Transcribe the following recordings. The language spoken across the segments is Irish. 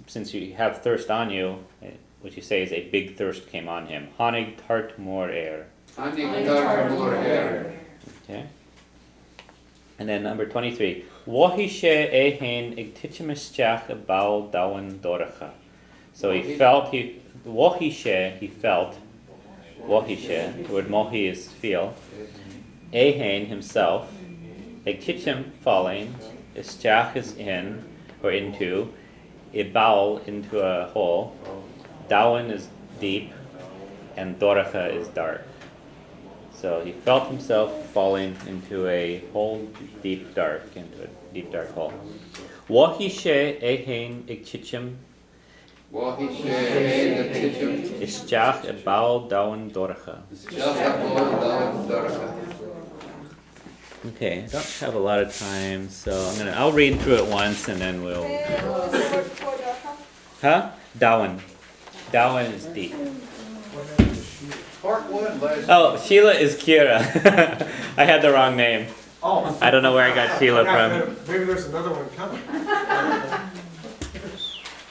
since you have thirst on you, what you say is a big thirst came on him. Tháinig tart mór air. Tháinig tart mór air. Okay. And then number 23. Mhothaigh sé é féin ag titim isteach i bpoll domhain dorcha. So he felt, he, mhothaigh sé, he felt, mhothaigh sé, the word mothaigh is feel, é féin, himself, ag titim, falling, isteach is in, or into, i bpoll, into a hole, domhain is deep, and dorcha is dark. So he felt himself falling into a hole deep dark, into a deep dark hole. Mhothaigh sé é féin ag titim. Mhothaigh sé é féin ag titim. Isteach i bpoll domhain dorcha. Isteach i bpoll domhain dorcha. Okay, I don't have a lot of time, so I'm gonna I'll read through it once and then we'll. Huh? Domhain. Domhain is deep. Part 1 last Oh, Sheila is Kira. I had the wrong name. Oh. I don't know where I got Sheila from. Maybe there's another one coming.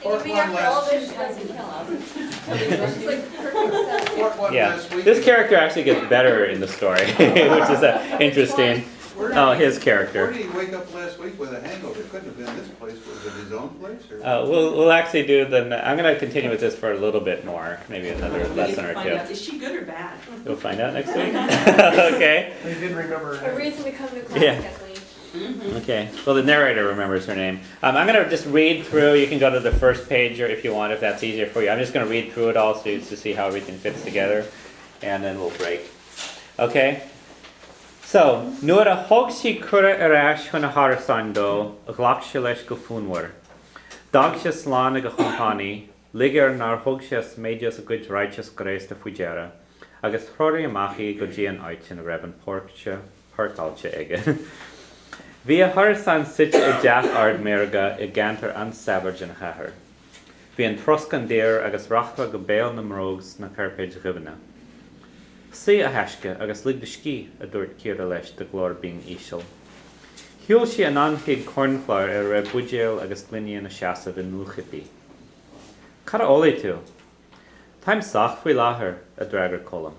Part Maybe 1 after all last this, she doesn't kill us. She's like perfect set. Part 1 Yeah. last week. This character actually gets better in the story, which is uh, interesting. Where did Oh, he- his Where character. did he wake up last week with a hangover? It couldn't have been this place. Was it his own place or? Uh, we'll, we'll actually do the. I'm going to continue with this for a little bit more, maybe another We need lesson to or find two. out, Is she good or bad? We'll find out next week. okay. They didn't remember her A name. reason to come to class, Yeah. Kathleen. Okay. Well, the narrator remembers her name. Um, I'm going to just read through. You can go to the first page or if you want, if that's easier for you. I'm just going to read through it all so you to see how everything fits together, and then we'll break. Okay. So, nuair a thug sí cuireadh ar ais chun a hárasáin dó, ghlac sé leis go fonnmhar. D'fhág sé slán ag a chompánaigh, lig air nár thug sé sméid as a gcuid ráiteas graosta faoi deara, agus threoraigh amach í go dtí an áit ina raibh an Porsche páirceáilte aige. Bhí a hárasán suite i dteach ard maorga i gceantar an-saibhir den chathair. Bhí an troscán daor agus rachfá go béal na mbróg sna cairpéid dhoimhne. Suigh, a thaisce, agus lig do scíth, a dúirt Ciara leis de ghlór binn íseal. Shiúil sí anonn chuig cornchlár ar a raibh buidéil agus gloiní ina seasamh i ndlúthchipí. Cad a ólfaidh tú? Táim sách faoi láthair, a d'fhreagair Colm.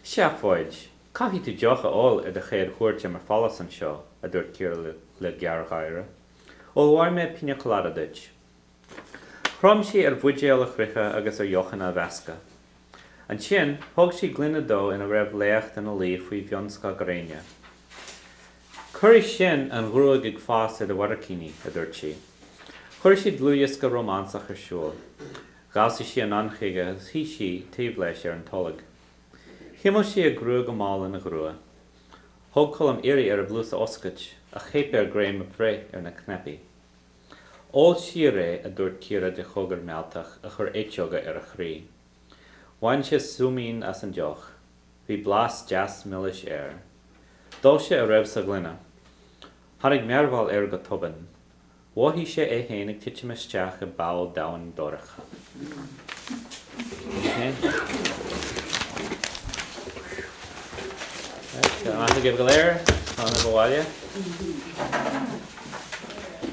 Seafóid! Caithfidh tú deoch a ól ar do chéad chuairt ar mo phálás anseo, a dúirt Ciara le gearrgháire. Ullmhóidh mé piña colada duit. Chrom sí ar bhuidéil a chroitheadh agus ar dheochanna a mheascadh. Ansin, thóg sí gloine dó ina raibh léacht ina luí faoi mhionscáth gréine. Cuirfidh sin an ghruaig ag fás ar do bharraicíní, a dúirt sí. Chuir sí dlúthdhiosca rómánsach ar siúl. Dhamhsaigh sí anonn chuige agus shuigh sí taobh leis ar an tolg. Chuimil sí a grua go mall ina ghrua. Thóg Colm iarraidh ar a blús a oscailt, ach theip air greim a bhreith ar na cnaipí. Ól siar é, a dúirt Ciara de chogar mealltach a chuir eiteoga ar a chroí. Bhain sé súimín as an deoch. Bhí blas deas milis air. D'ól sé a raibh sa ghloine. Tháinig mearbhall air go tobann. Mhothaigh sé é féin ag titim isteach i bpoll domhain dorcha. Okay. Right, so maith agaibh go léir. Slán abhaile.